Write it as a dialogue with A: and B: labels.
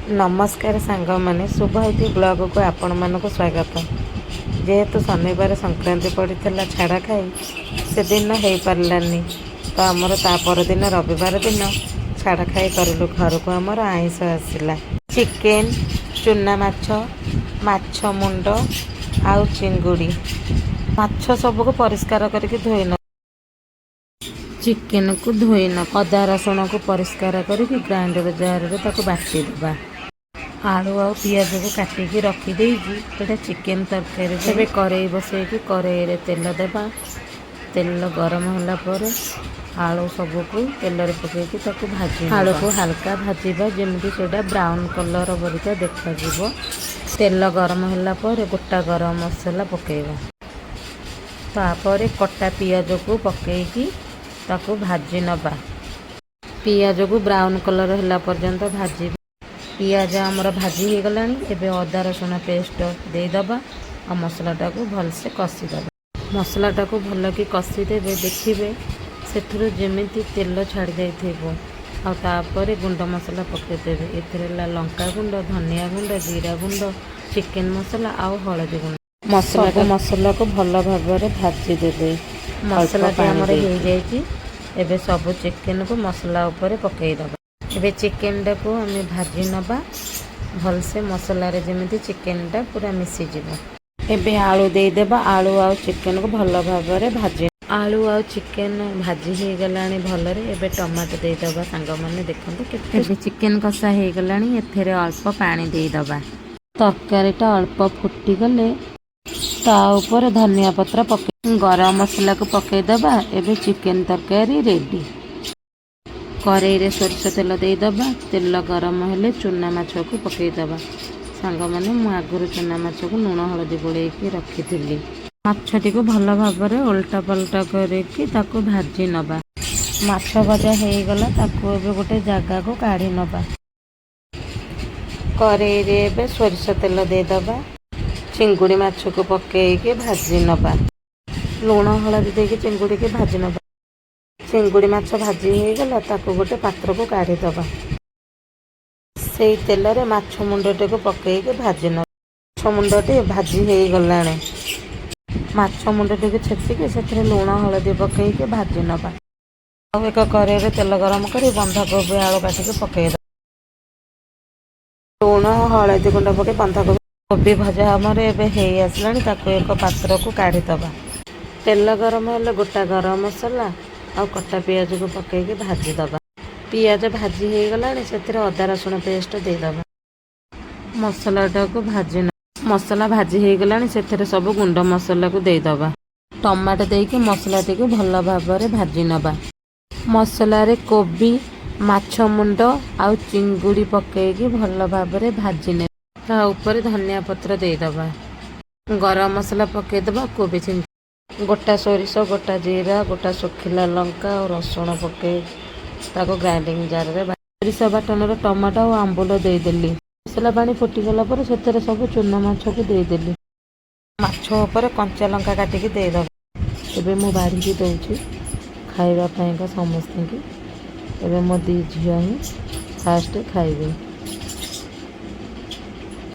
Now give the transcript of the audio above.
A: ନମସ୍କାର ସାଙ୍ଗମାନେ, ଶୁଭ ବ୍ଲଗକୁ ଆପଣମାନଙ୍କୁ ସ୍ୱାଗତ। ଯେହେତୁ ଶନିବାର ସଂକ୍ରାନ୍ତି ପଡ଼ିଥିଲା, ଛାଡ଼ ଖାଇ ସେଦିନ ହେଇପାରିଲାନି, ତ ଆମର ତା ପରଦିନ ରବିବାର ଦିନ ଛାଡ଼ ଖାଇ କରିଲୁ। ଘରକୁ ଆମର ଆଇଁଷ ଆସିଲା, ଚିକେନ୍, ଚୁନା ମାଛ, ମାଛ ମୁଣ୍ଡ ଆଉ ଚିଙ୍ଗୁଡ଼ି। ମାଛ ସବୁକୁ ପରିଷ୍କାର କରିକି ଧୋଇ ନ ଚିକେନକୁ ଧୋଇ ନ ଅଦା ରସୁଣକୁ ପରିଷ୍କାର କରିକି ଗ୍ରାଇଣ୍ଡର ଜାରରେ ତାକୁ ବାଟିଦେବା। ଆଳୁ ଆଉ ପିଆଜକୁ କାଟିକି ରଖିଦେଇକି ଏଇଟା ଚିକେନ ତରକାରୀ। ଏବେ କରେଇ ବସେଇକି କରେଇରେ ତେଲ ଦେବା। ତେଲ ଗରମ ହେଲା ପରେ ଆଳୁ ସବୁକୁ ତେଲରେ ପକେଇକି ତାକୁ ଭାଜି, ଆଳୁକୁ ହାଲକା ଭାଜିବା, ଯେମିତି ସେଇଟା ବ୍ରାଉନ୍ କଲର୍ ପରିକା ଦେଖାଯିବ। ତେଲ ଗରମ ହେଲା ପରେ ଗୋଟା ଗରମ ମସଲା ପକେଇବା। ତାପରେ କଟା ପିଆଜକୁ ପକେଇକି ତାକୁ ଭାଜି ନେବା। ପିଆଜକୁ ବ୍ରାଉନ୍ କଲର୍ ହେଲା ପର୍ଯ୍ୟନ୍ତ ଭାଜିବା। ପିଆଜ ଆମର ଭାଜି ହେଇଗଲାଣି। ଏବେ ଅଦା ରସୁଣ ପେଷ୍ଟ ଦେଇଦେବା ଆଉ ମସଲାଟାକୁ ଭଲସେ କଷିଦେବା। ମସଲାଟାକୁ ଭଲକି କଷିଦେବେ, ଦେଖିବେ ସେଥିରୁ ଯେମିତି ତେଲ ଛାଡ଼ି ଯାଇଥିବ। ଆଉ ତାପରେ ଗୁଣ୍ଡ ମସଲା ପକାଇଦେବେ। ଏଥିରେ ହେଲା ଲଙ୍କା ଗୁଣ୍ଡ, ଧନିଆ ଗୁଣ୍ଡ, ଜିରା ଗୁଣ୍ଡ, ଚିକେନ ମସଲା ଆଉ ହଳଦୀ ଗୁଣ୍ଡ। ମସଲାକୁ ମସଲାକୁ ଭଲ ଭାବରେ ଭାଜିଦେବେ। ମସଲାଟି ଆମର ହେଇଯାଇଛି। ଏବେ ସବୁ ଚିକେନକୁ ମସଲା ଉପରେ ପକାଇଦେବା। ଏବେ ଚିକେନଟାକୁ ଆମେ ଭାଜି ନେବା ଭଲସେ ମସଲାରେ, ଯେମିତି ଚିକେନଟା ପୁରା ମିଶିଯିବ। ଏବେ ଆଳୁ ଦେଇଦେବା। ଆଳୁ ଆଉ ଚିକେନକୁ ଭଲ ଭାବରେ ଭାଜି, ଆଳୁ ଆଉ ଚିକେନ ଭାଜି ହେଇଗଲାଣି ଭଲରେ। ଏବେ ଟମାଟୋ ଦେଇଦେବା। ସାଙ୍ଗମାନେ, ଦେଖନ୍ତୁ କେତେ ଏବେ ଚିକେନ କଷା ହେଇଗଲାଣି। ଏଥିରେ ଅଳ୍ପ ପାଣି ଦେଇଦେବା। ତରକାରୀଟା ଅଳ୍ପ ଫୁଟିଗଲେ ତା ଉପରେ ଧନିଆ ପତ୍ର ପକେଇ ଗରମ ମସଲାକୁ ପକେଇଦେବା। ଏବେ ଚିକେନ ତରକାରୀ ରେଡ଼ି। କରେଇରେ ସୋରିଷ ତେଲ ଦେଇଦେବା। ତେଲ ଗରମ ହେଲେ ଚୁନା ମାଛକୁ ପକେଇଦେବା। ସାଙ୍ଗମାନେ, ମୁଁ ଆଗରୁ ଚୁନା ମାଛକୁ ଲୁଣ ହଳଦୀ ଗୋଳେଇକି ରଖିଥିଲି। ମାଛଟିକୁ ଭଲ ଭାବରେ ଓଲଟା ପାଲଟା କରିକି ତାକୁ ଭାଜି ନେବା। ମାଛ ଭଜା ହେଇଗଲା, ତାକୁ ଏବେ ଗୋଟେ ଜାଗାକୁ କାଢ଼ି ନେବା। କରେଇରେ ଏବେ ସୋରିଷ ତେଲ ଦେଇଦେବା। ଚିଙ୍ଗୁଡ଼ି ମାଛକୁ ପକେଇକି ଭାଜି ନେବା। ଲୁଣ ହଳଦୀ ଦେଇକି ଚିଙ୍ଗୁଡ଼ିକି ଭାଜି ନେବା। ଚିଙ୍ଗୁଡ଼ି ମାଛ ଭାଜି ହେଇଗଲା, ତାକୁ ଗୋଟେ ପାତ୍ରକୁ କାଢ଼ିଦେବା। ସେଇ ତେଲରେ ମାଛ ମୁଣ୍ଡଟିକୁ ପକେଇକି ଭାଜି ନେବା। ମାଛ ମୁଣ୍ଡଟି ଭାଜି ହେଇଗଲାଣି। ମାଛ ମୁଣ୍ଡଟିକୁ ଛେଚିକି ସେଥିରେ ଲୁଣ ହଳଦୀ ପକେଇକି ଭାଜି ନେବା। ଆଉ ଏକ କରେଇରେ ତେଲ ଗରମ କରି ବନ୍ଧାକୋବି ଆଳୁ କାଟିକି ପକେଇଦେବା। ଲୁଣ ହଳଦୀ ଗୁଣ୍ଡ ପକେଇ ବନ୍ଧାକୋବି କୋବି ଭଜା ଆମର ଏବେ ହେଇ ଆସିଲାଣି, ତାକୁ ଏକ ପାତ୍ରକୁ କାଢ଼ିଦେବା। ତେଲ ଗରମ ହେଲେ ଗୋଟା ଗରମ ମସଲା ଆଉ କଟା ପିଆଜକୁ ପକେଇକି ଭାଜିଦେବା। ପିଆଜ ଭାଜି ହେଇଗଲାଣି, ସେଥିରେ ଅଦା ରସୁଣ ପେଷ୍ଟ ଦେଇଦେବା। ମସଲାଟାକୁ ଭାଜି, ମସଲା ଭାଜି ହେଇଗଲାଣି, ସେଥିରେ ସବୁ ଗୁଣ୍ଡ ମସଲାକୁ ଦେଇଦେବା। ଟମାଟୋ ଦେଇକି ମସଲାଟିକୁ ଭଲ ଭାବରେ ଭାଜି ନେବା। ମସଲାରେ କୋବି, ମାଛ ମୁଣ୍ଡ ଆଉ ଚିଙ୍ଗୁଡ଼ି ପକେଇକି ଭଲ ଭାବରେ ଭାଜି ନେବା। ତା ଉପରେ ଧନିଆ ପତ୍ର ଦେଇଦେବା। ଗରମ ମସଲା ପକେଇଦେବା। କୋବି ଗୋଟା ସୋରିଷ, ଗୋଟା ଜିରା, ଗୋଟା ଶୁଖିଲା ଲଙ୍କା ଆଉ ରସୁଣ ପକେଇ ତାକୁ ଗ୍ରାଇଣ୍ଡିଙ୍ଗ ଜାରରେ ସୋରିଷ ବାଟଣରେ ଟମାଟୋ ଆଉ ଆମ୍ବୁଲ ଦେଇଦେଲି। ମସଲା ପାଣି ଫୁଟିଗଲା ପରେ ସେଥିରେ ସବୁ ଚୁନା ମାଛକୁ ଦେଇଦେଲି। ମାଛ ଉପରେ କଞ୍ଚା ଲଙ୍କା କାଟିକି ଦେଇଦେବା। ଏବେ ମୁଁ ବାଢ଼ିକି ଦେଉଛି ଖାଇବା ପାଇଁକା ସମସ୍ତଙ୍କୁ। ଏବେ ମୋ ଦୁଇ ଝିଅ ହିଁ ଫାଷ୍ଟ ଖାଇବେ।